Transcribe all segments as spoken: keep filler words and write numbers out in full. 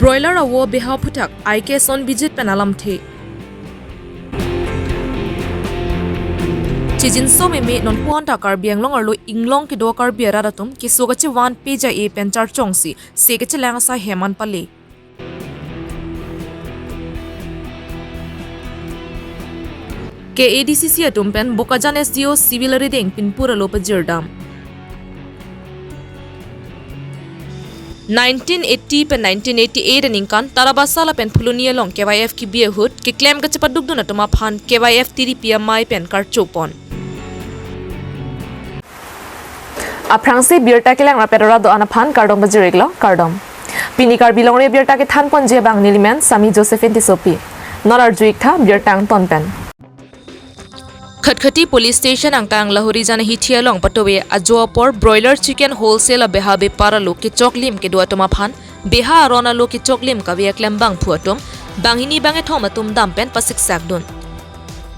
Broiler avo beha aphuthak I K Songbijit pen alamthe. Chijinso meme nonpu anta Karbi Anglong arlo inglong kedo Karbi arat atum keso kachevan peja-e pen charchongsi se kachelang asai hem an pale. K A D C C atum pen Bokajan S D O Civil Riding pinpur alo pajirdam. Nineteen eighty pen nineteen eighty-eight aningkan Tarabasa lapen Phuloni along K Y F kebi ahut keklem kachepadukdun atum aphan K Y F T D P amei pen karchopon. Aphrangsi birta kelang rapet rat do-an aphan kardom pajir-iklo, kardom. Pini Karbi Longri Abirta kethanponji abang nelimen Sami Josephine Tissopi. Non arju-iktha birta angton pen. Khatkhati Police Station angkang Lahorijan ahithi along patuve ajo apor broiler chicken wholesale abeha bepar alo kechoklim kedo atum aphan beha aron alo kechoklim kave aklembangphu atum banghini bangkethom atum dam pen pasiksakdun.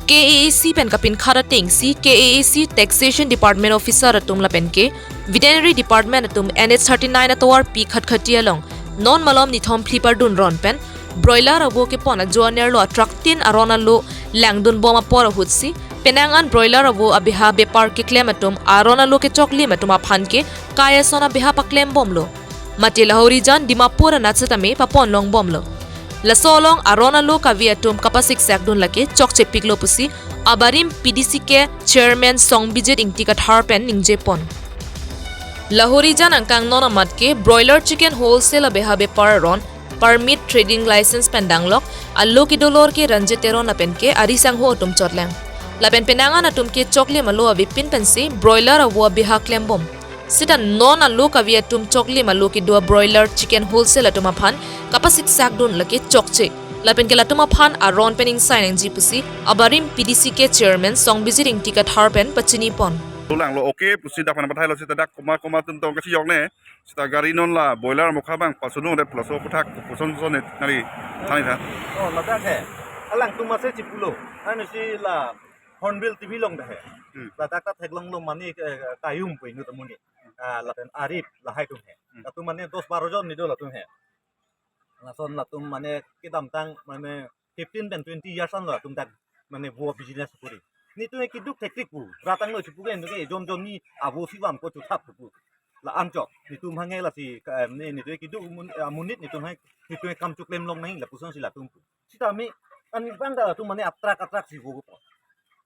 K A A C pen kapinkhat atengsi K A A C Taxation Department Officer atum lapen ke Veterinary Department atum N H thirty-nine atovarpi Khatkhati along non malom nithom phli pardun ron pen broiler avo kepon ajo anerlo atruck tin aron alo langdunbom apor ahutsi penang an broiler avo abeha bepar keklem atum aron alo kechoklim atum aphan ke kai ason abeha paklembomlo. Mate Lahorijan Dimapur anat setame paponlongbomlo. Laso along aron alo kave atum kapasiksakdun lake chokchepiklo pusi abarim P D C K Chairman Songbijit Ingti Kathar pen ningjepon. Lahorijan angkang non amat ke broiler chicken wholesale abeha bepar aron permit trading license pen danglok alo kedo lor ke Ranjit Teron lapen ke ari sangho atum chotlang. Lapen penang an atum ke choklim alo avepin pensi broiler avo abeha klembom. Sita non alo kave atum choklim alo kedo broiler chicken wholesale atum aphan kapasiksakdun lake chokche. Lapen ke latum aphan aron pen ingsai nangji pusi abarim P D C K Chairman Songbijit Ingti Kathar pen pachinipon. Langlo, okay pusi dak aphan pathailo, sita dak koma koma atum tong kachijok ne. Sita gari non la broiler mokha abang pasunung det laso aphuthak puson puson ne nari thani tha. Oh, ladak he. Alangtum ase chipulo. Anu si la Hornbill T V along dak he. Hmm. Ladak ta theklonglo mane, eh, kayum pu inut amonit. Ah, lapen Arif lahai atum he. Hmm. Latum mane dos baro jon ni do latum he. Lason latum mane kedamtang mane fifteen pen twenty years anlo latum dak mane vo business kori. Netum ke keduk thektik pu. Rat angno chipu ke netum ke jon jon ni avo si vam ko chuthap pu. La anchot. Netum hanghe lasi ka, ne, netum ke keduk amun-, amonit netum hanghe netum ke kam choklem long nangji lapusonsi latum pu. Sitame anbang ta latum mane atruck atruck si vo ko.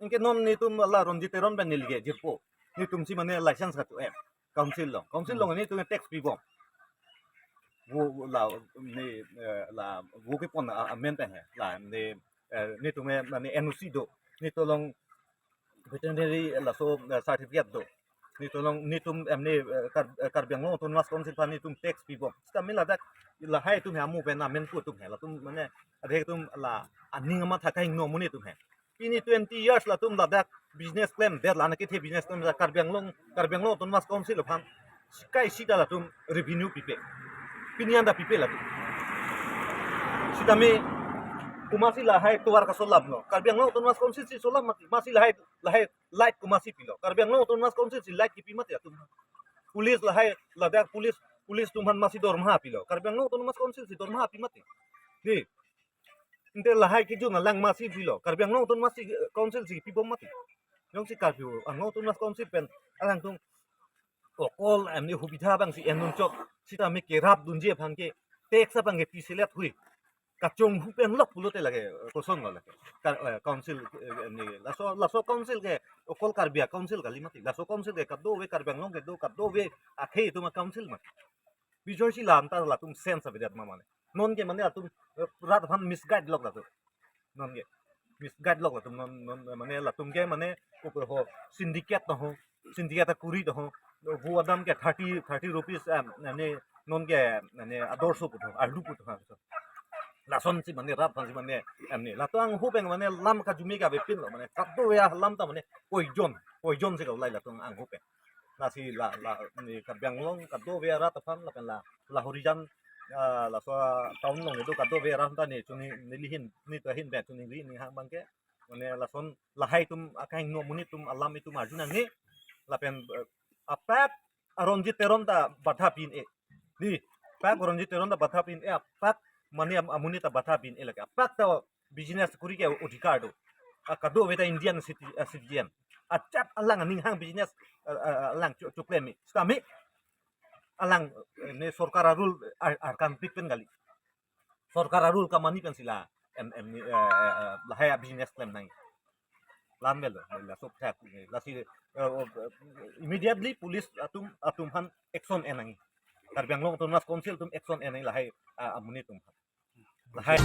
Anke non netum la Ranjit Teron pen neli ke jirpo. Netum si mane license ka tu em. Council along. Council along netum tax pibom. Vo, vo la ne, eh, la vo kepon a, amen pen he. La ne, eh, netum ke mane N O C do. Netum along veterinary laso, eh, certificate do. Netum along netum em ne, eh, Kar-, eh, Karbi Anglong Autonomous Council aphan netum tax pibom. Sitame ladak lahai atum he amu pen amen pu atum he. Latum mane adhe atum la aning amatha kahingno amonit atum he. Pini twenty years latum ladak business klemdet, la na kethe business klemdet, Karbi Anglong, Karbi Anglong Autonomous Council aphan kai sita latum revenue pipe. Pini anda pipe latum. Sitame komatsi lahai tovar kasolamlo. Karbi Anglong Autonomous Council si solam mati, masi lahai, lahai light komatsi pilo. Karbi Anglong Autonomous Council si light kipi mati atum. Police lahai, ladak police, police atum aphan masi dormaha pilo. Karbi Anglong Autonomous Council si dormaha pi mati. Di. Ante lahai kejun alang masi pilo. Karbi Anglong Autonomous Council si pibom mati. Jongsi Karbi Anglong Autonomous Council pen alangtum okol em ne hubidha abang si en dun chok. Sitame kerap dunji aphan ke tax abang ke piselet hui. Kachonghu pen lok pulote lake kosonlo lake. Ka-, eh, council, eh, em ne laso, laso council ke okol Karbi a-council kali mati. Laso council ke kadokave Karbi Anglong kedo kadokave akhei atum a-council mati. Bijoi si lam ta latum sense avedet ma mane. Non ke mane atum, eh, rat aphan misguide lok latum. Non ke misguide lok latum non, non mane latum ke mane upe ho syndicate to ho. Syndicate akuri to ho. Vo adam ke thirty, thirty rupees, em, mane non ke mane adorso pu to, arlu pu to ha. Lasonsi mane rat aphansi mane em ne. Latum angho pen mane lam kajumi kavepinlo mane. Kadokave alam ta mane poison, poison si kaulai latum angho pen. Lasi la, la, ne Karbi Anglong kadokave arat aphan lapen la, Lahorijan, ah, laso town along kedo kadokave arat ta ne chuni neli ahin, netum ahin pen chuningri ning hang abang ke. Mane lason lahai atum akahingno amonit atum alam itum arju nangne. Lapen, eh, apak a Ranjit Teron ta badha pin-e. Di, pak a Ranjit Teron ta badha pin-e, apak mane am-, amonit ta batha bin-e lake. Apak ta business kuri ke odhikar do. A, kadokave ta Indian citi-, a, citizen. Ajat alang aning hang business, a, a, alang cho-, choklem-e. Sitame alang, eh, ne sorkar a-rule ar-, arkan pik pen kali. Sorkar a-rule kamani pen si la em, em, eh, eh, eh, lahai a-business klem nang. Lam belo, laso prak, lasi, eh, oh, eh, immediately police atum, atum aphan action en nang. Karbi Anglong Autonomous Council atum action en nang lahai, ah, amonit atum aphan. Lahai.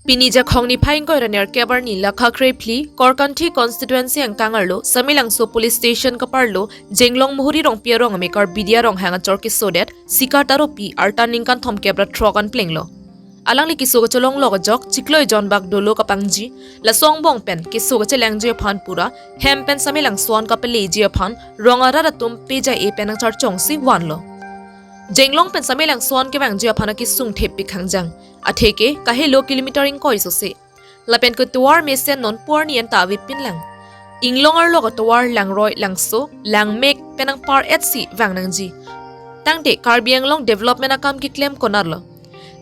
Pini Jakhong niphai ingkoi ra nerkep arni Lakha Krephli, Korkanthi constituency angkang arlo, Samelangso police station kaparlo, Jenglong Muhuri Rongpi arong amekar Bidya Ronghang achor kesodet, Sikar Taropi, arta ningkan thomkep ra throk an plenglo. Alangli keso kacholonglok ajok, chiklo ejon bak dolo kapangji, laso angbong pen, keso kachelangji aphan pura, hem pen Samelangso an kapeleji aphan, rong arat atum peja-e pen nangcharchongsi vanlo. Jenglong pen Samelangso an kevangji aphan akesung thepik hangjang. Atheke, kahelo kilometer ingkoi sose. Lapen ke tovar mesen non porni anta avepinlang. Inglong arlo ketovar Langroi, Langso, Langmek, pen nangpar-etsi vang nangji. Tangte, Karbi Anglong development akam keklem konatlo.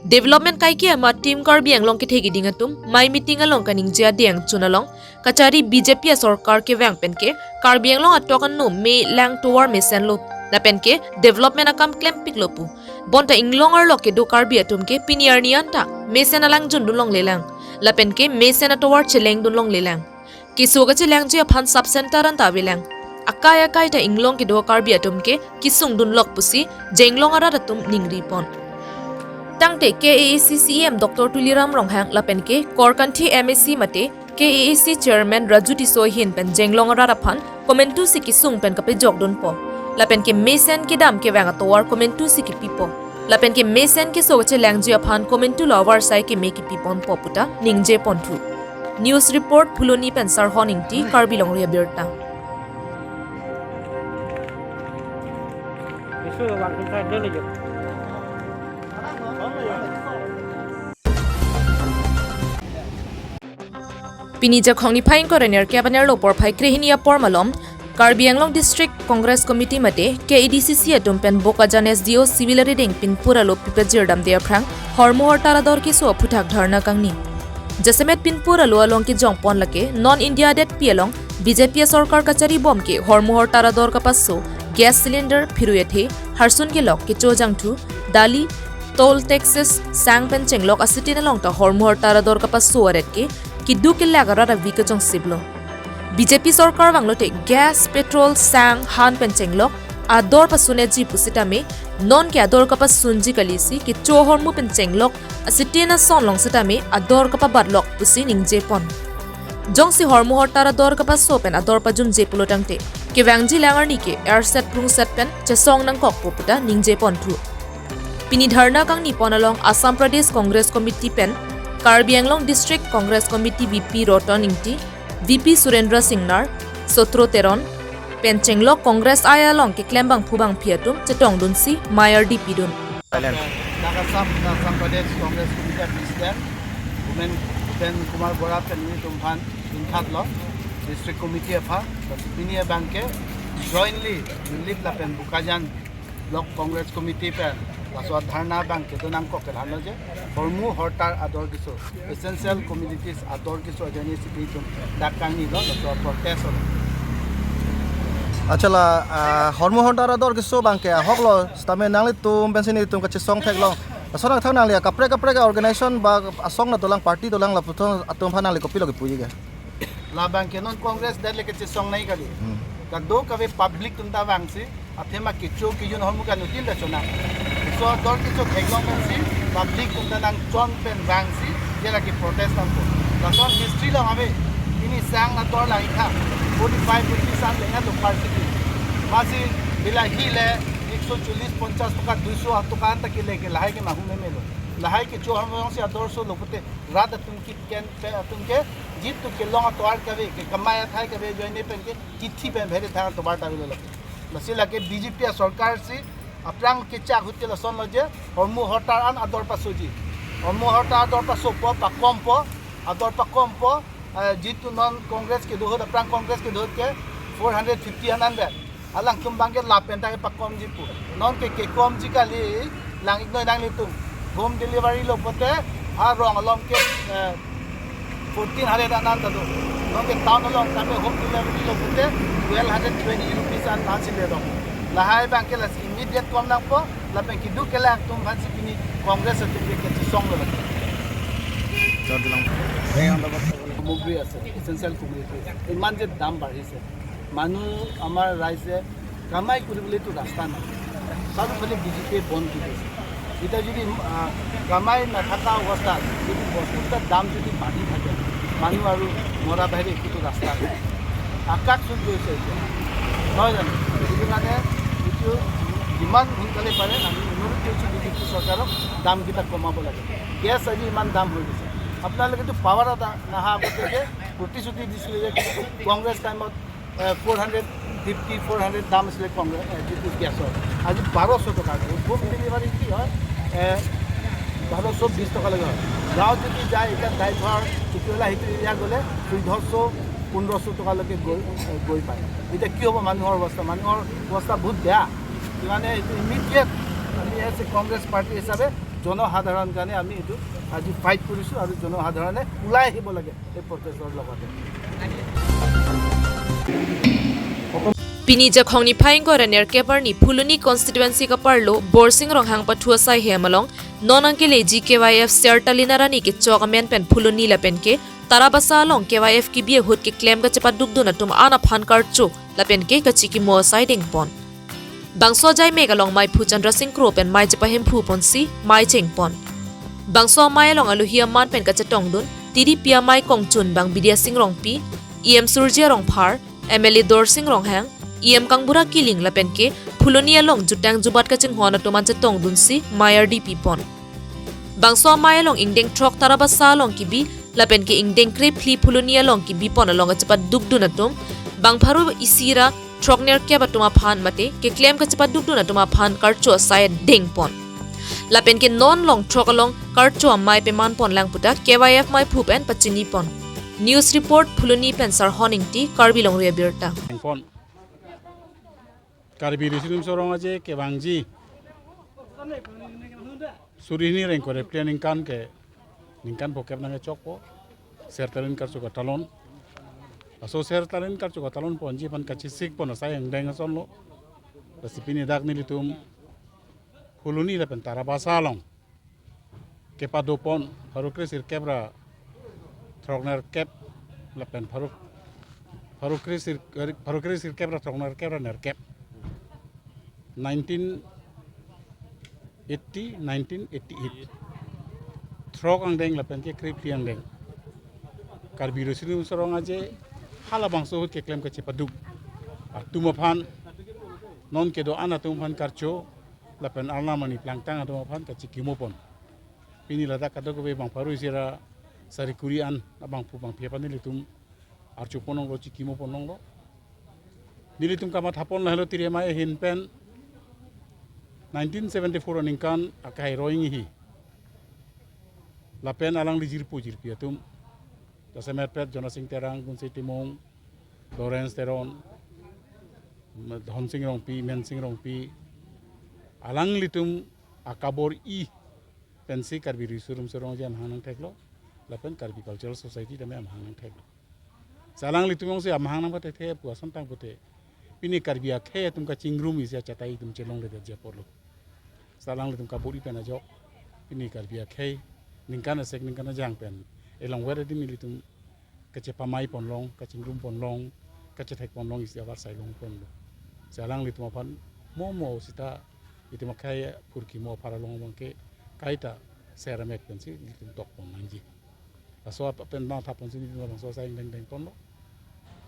Development kaike ama Team Karbi Anglong kethe keding atum, mai meeting along kaningje adeng chun along, kachari B J P asorkar kevang penke, Karbi Anglong atok ano me lang tovar mesenlo, lapenke development akam klempiklo pu. Bonta inglong arlo kedo Karbi atum ke pini arni anta mesen alangjun dunlonglelang, lapenke mesen atovar cheleng dunlonglelang. Keso kachelangji aphan sub center anta avelang. Akai akai ta inglong kedo Karbi atum ke kesung dunlok pusi Jenglong arat atum ningripon. Tangte K A A C C E M Doctor Tuliram Ronghang lapenke Korkanthi M A C mate K A A C Chairman Raju Tisso ahin pen Jenglong arat aphan komantusi kesung pen kapejok dunpo. Lapenke mesen kedam kevang atovar komantusi kepipo. Lapenke mesen keso kachelangji aphan komantulo avarsai keme kepiponpo puta ningjeponthu. News report Phuloni pen Sarhon Ingti, Karbi Longri Abirta. Pini Jakhong niphai ingkoi ra nerkep anerlo porphai krehini apor malom, Karbi Anglong District Congress Committee mate K A D C C atum pen Bokajan S D O Civil Riding pinpur alo pipajirdamde aphrang hormu hortar ador keso aphuthak dharna kangni. Jasemet pinpur alo along kejongpon lake non India adetpi along B J P asorkar kacharibom ke hormu hortar ador kapaso, gas cylinder, phirui athe, harsun kelok, kecho jangthu, dali, toll taxes, sang pen chenglok asitine along ta hormu hortar ador kapaso aret ke keduk kelak arat avi kajongsiplo. B J P sorkar vanglote gas, petrol, sang, han pen chenglok ador pasunji pusitame, nonke ador kapasunji kalisi kecho hormu pen chenglok asitine ason along sitame ador kapabatlok pusi ningjepon. Jongsi hormu hortar ador kapaso pen ador pajumje pulo tangte, kevangji lang arni ke erset prungset pen chesong nangkokpo puta ningjeponthu. Pini dharna kangnipon along Assam Pradesh Congress Committee pen Karbi Anglong District Congress Committee V P Roton Ingti, V P Surendra Singnar, Sotro Teron, pen chenglok Congress ai along keklem bangphu bangphi atum chetongdunsi mai ardi pidun. Silent. Dak Assam, Assam Pradesh Congress Committee President, Bhupen, Bhupen Kumar Bora pen nelitum aphan ingkhatlo, District Committee aphan, pini abangke jointly Nilip lapen Bokajan Block Congress Committee pen laso dharna abangke donangkok ke lahenlo je, hormu hortar ador keso, essential commodities ador keso ajoine si nelitum dak kangnilo, laso protest lo. Achala, ah, hormu hortar ador keso abangke ahoklo, sitame nanglitum pensi nelitum kachesong theklong. Laso nangthang nangli kaprek kaprek organization ba asong na dolang, party dolang, laputhot atum aphan nangli kopilo kepuji ke? Labangke non Congress det le kachesong nai kali. Hmm. Kadokave public atum ta vangsi, athema kecho kejun hormu kanutin ta chonang. Laso ador keso theklong pensi public atum ta nangchon pen vangsi, jela ke protest nangpo. Lason history along ave, pini sang ador lang-ik tha, forty-five rupees an le-et lo per city. Masi bila hile ekso chollis ponchas toka, duiso toka anta kele ke lahai ke mahu memelo. Lahai kecho hormu si ador solo pute rat atum ke, ken pe atum ke, jitu kelong atovar kave, ke kamai athai kave ajoine pen ke kithi pen bhere thang atovar ta avelo lake. Lasi lake B J P asorkar si aphrang kechak ahut ke lasonlo je, hormu hortar an ador pasoji. Hormu hortar ador pasopo, pakompo, ador pakompo, eh, jitu non Congress kedo ahut, aphrang Congress kedo ahut ke four hundred fifty an anvet. Alangtum abangke lapen ta kepakomji pu. Non ke kekomji kali, lang-iknoi nanglitum. Home delivery lo pote, arong along ke, eh, fourteen hundred an an ta do. Non ke town along tame home delivery lo pote, twelve hundred twenty rupees an an si le do. Lahai abangke lasi immediate kom nangpo, lapen keduk kelang atum aphansi pini Congress atum ke kechesong lo lagi. সামগ্ৰী আছে, essential commodity, ইমান যে দাম বাঢ়িছে, মানুহ আমাৰ ৰাইজে কামাই কৰিবলৈতো ৰাস্তা নাই, চাৰিওফালে বিজেপিয়ে বন্ধ দি দিছে। এতিয়া যদি, আহ, কামাই নাথাকা অৱস্থাত যদি বস্তুকেইটাৰ দাম যদি বাঢ়ি থাকে, মানুহ আৰু মৰা বাহিৰে একোতো ৰাস্তা নাই। আকাশ চুই গৈছে এতিয়া, নহয় জানো? সেইটো কাৰণে এইটো যিমান সোনকালে পাৰে আমি অনুৰোধ কৰিছোঁ বিজেপি চৰকাৰক দামকেইটা কমাব লাগে। গেছ আজি ইমান দাম হৈ গৈছে। আপোনালোকেতো পাৱাৰ এটা নাহা আগতে যে প্ৰতিশ্ৰুতি দিছিলে যে কংগ্ৰেছ টাইমত four hundred fifty, four hundred দাম আছিলে কংগ্ৰেছ, এ, যিটো গেছৰ, আজি বাৰশ টকা। হোম ডেলিভাৰী কি হয়? এ, বাৰশ বিশ টকালৈকে হয়। গাঁৱত যদি যায়, এতিয়া ড্ৰাইভাৰ ইটোৱেলা সিটো এৰিয়া গ'লে চৈধ্যশ, পোন্ধৰশ টকালৈকে গৈ, এ, গৈ পায়। এতিয়া কি হ'ব মানুহৰ অৱস্থা? মানুহৰ অৱস্থা বহুত বেয়া। সেইকাৰণে এইটো ইমিডিয়েট আমি এজ এ কংগ্ৰেছ পাৰ্টি হিচাপে জনসাধাৰণ কাৰণে আমি এইটো আজি ফাইট কৰিছোঁ আৰু জনসাধাৰণে ওলাই আহিব লাগে এই প্ৰটেষ্টৰ লগতে। Pini Jakhong niphai ingkoi ra nerkep arni Phuloni constituency kaparlo Borsing Ronghang pathu asai hem along non angkele G K Y F Sertalin arni kechok amen pen Phuloni lapen ke Tarabasa along K Y F kebi ahut keklem kachepadukdun atum an aphan karcho lapen ke kachikimo asai dengpon. Bangso ajai mek along maiphu Chandra Sing Kro pen mei chepahemphu ponsi mei chengpon. Bangso amei along alohi aman pen kachetongdun, T D P amei kongchun bang Bidya Sing Rongpi, E M Surjya Rongphar, M L A Dorsing Ronghang, E M Kangbura Killing lapen ke Phuloni along jutang jubat kachinghon atum an chetongdunsi mei ardi pipon. Bangso amei along ingdeng throk Tarabasa along kebi lapen ke ingdeng krephli Phuloni along kebipon along kachepadukdun atum bang pharo isi ra throk nerkep atum aphan mate keklem kachepadukdun atum aphan karcho asai dengpon. Lapen ke non long throk along karcho amei pemanpon lang puta K Y F maiphu pen pachinipon. News report Phuloni pen Sarhon Ingti, Karbi Longri Abirta. Pon. Karbi Riso Nimso Rong Aje kevangji suri hini ra ingkoi ra phli aningkan ke ningkan phokep nangkechokpo. Sertalin karcho katalon. Laso Sertalin karcho katalon ponji aphan kachesikpon asai angdeng asonlo. Lasi pini dak nelitum Phuloni lapen Tarabasa along kepadopon pharo kre sirkep ra throk nerkep lapen pharo, pharo kre sir, pharo kre sirkep ra throk nerkep ra nerkep. Nineteen eighty, nineteen eighty-eight. Throk angdeng lapen ke krephli angdeng Karbi Riso Nimso Rong Aje halabangso ahut keklem kachepaduk atum aphan, non kedo-an atum aphan karcho lapen arnam arni plangtang atum aphan kachikimopon. Pini ladak kadokave bang pharo isi ra sari kuri an abangphu bangphi aphan nelitum archopon longlo, chikimopon longlo. Nelitum kamathapon lahelo tiri amei ahin pen nineteen seventy-four aningkan akai roing hi. Lapen alangli jirpo jirpi atum, jasemet pet Jona Sing Terang, Gunse Timung, Lawrence Teron, Dhon Sing Rongpi, Men Sing Rongpi, alanglitum akabor-i pensi Karbi Riso Nimso Rong Aje amahang nangtheklo, lapen Karbi Cultural Society tame amahang nangtheklo. Si alanglitum jongsi amahang nangpathekthe pu ason tang pute, pini Karbi akhei atum kachingrum isi achatai atum chelongledetji apotlo. Si alanglitum kabor-i pen ajok, pini Karbi akhei ningkan asek ningkan ajang pen elongver adim ilitum kachepamaiponlong, kachingrumpon long, kachethekpon long isi avarsai longponlo. Si alanglitum aphan mo mo sita itum akhei phurkimo aphar along abangke kaita seramek pensi ilitum tokpon nangji. Laso ap-, pen bang thapon sini bang so sai deng dengponlo.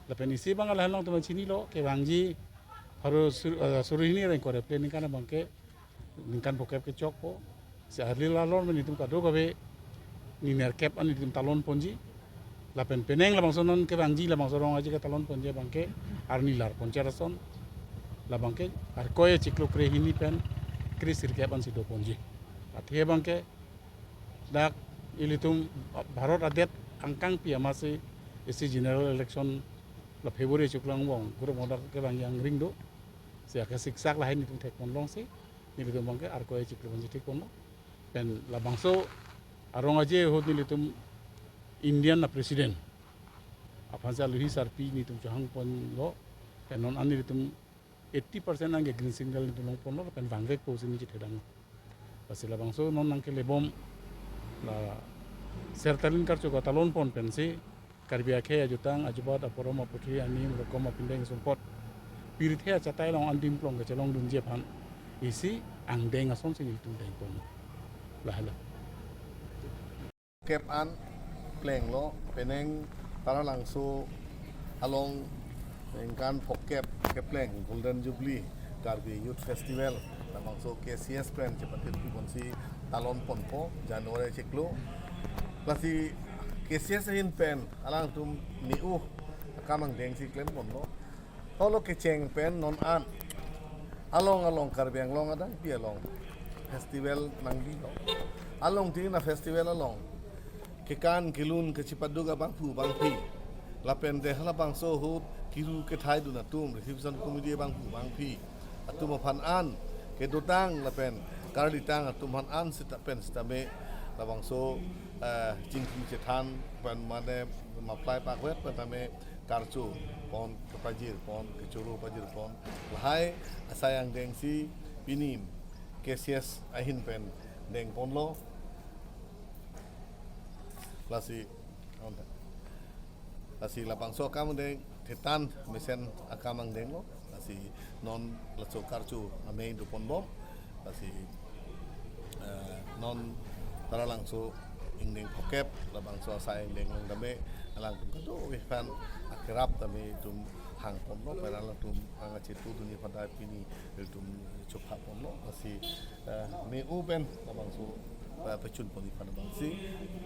Lapen isi bang along teman chinilo kevangji pharo sur-, eh, suri hini ra ingkoi ra phli aningkan abangke ningkan phokep kechokpo. Si arli lalor pen itum kadokave ni nerkep an itum talonponji. Lapen penang labangso non kevangji labangso Rong Aje ketalonponji abangke arni larpon cherason. Labangke arkoi achiklo kre hini pen kre sirkep ansi doponji. Athe abangke dak ilitum Bharat adet angkangpi amatsi isi general election la February chiklo angbong group order kevangji angring do. Sejak siksak lahai nelitum thekpon longsi, nelitum abangke Arkoi achiklo abangsi thekponlo. Pen labangso arong aje ahut nelitum Indian a-president aphansi aluhi sarpi nelitum chohangponlo. Pen non an nelitum eighty percent anke green signal nelitum longponlo, pen vangvekpo pusi neli chethedang. Lasi labangso non nangkelebom la Sertalin karcho katalonpon pensi Karbi akhei ajutang, ajubat, aporom, aputhri, anim, rokom, apindeng, sumpot, pirthe achatai along an Dimplong kachelongdunji aphan isi angdeng asonsi nelitum dengpon. Lahelo. Kep an plenglo, penang Taralangso along ningkan phokep kepleng Golden Jubilee Karbi Youth Festival labangso K C S pen chepatiri ponsi talonponpo January achiklo. Lasi K C S ahin pen alangtum me-u akam angdengsi klemponlo. Holo kecheng pen non an along along Karbi Anglong adang pi along festival nangbilo. Along tin a-festival along kekan kelun kachipaduk abangphu bangphi, lapen de halabangso ahut kiru kethaidun atum, reception committee abangphu bangphi atum aphan an kedotang lapen karlitang atum aphan an seta pen sitame labangso, eh, chingki chethan pen mane maplai pakvet pen tame karcho pon, kepajir pon, kechoro pajir pon. Lahai asai angdengsi pinim K C S ahin pen dengponlo. Lasi, lasi labangso akam angdeng thetan mesen akam angdenglo. Lasi non laso karcho amei doponbom. Lasi, eh, non Taralangso ingdeng phokep labangso asai ingdeng long tame alangtum kadokave aphan akerap tame itum hangponlo, pen alangtum angachitudunji aphan ta pini itum chuphaponlo. Lasi, eh, me-u pen labangso, eh, pachunponji aphan abangsi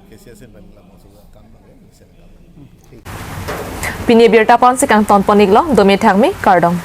K C S pen labangso akam abang, eh, mesen akam. Pini abirta ponsi kangtonpon-iklo, dome thakme, kardom.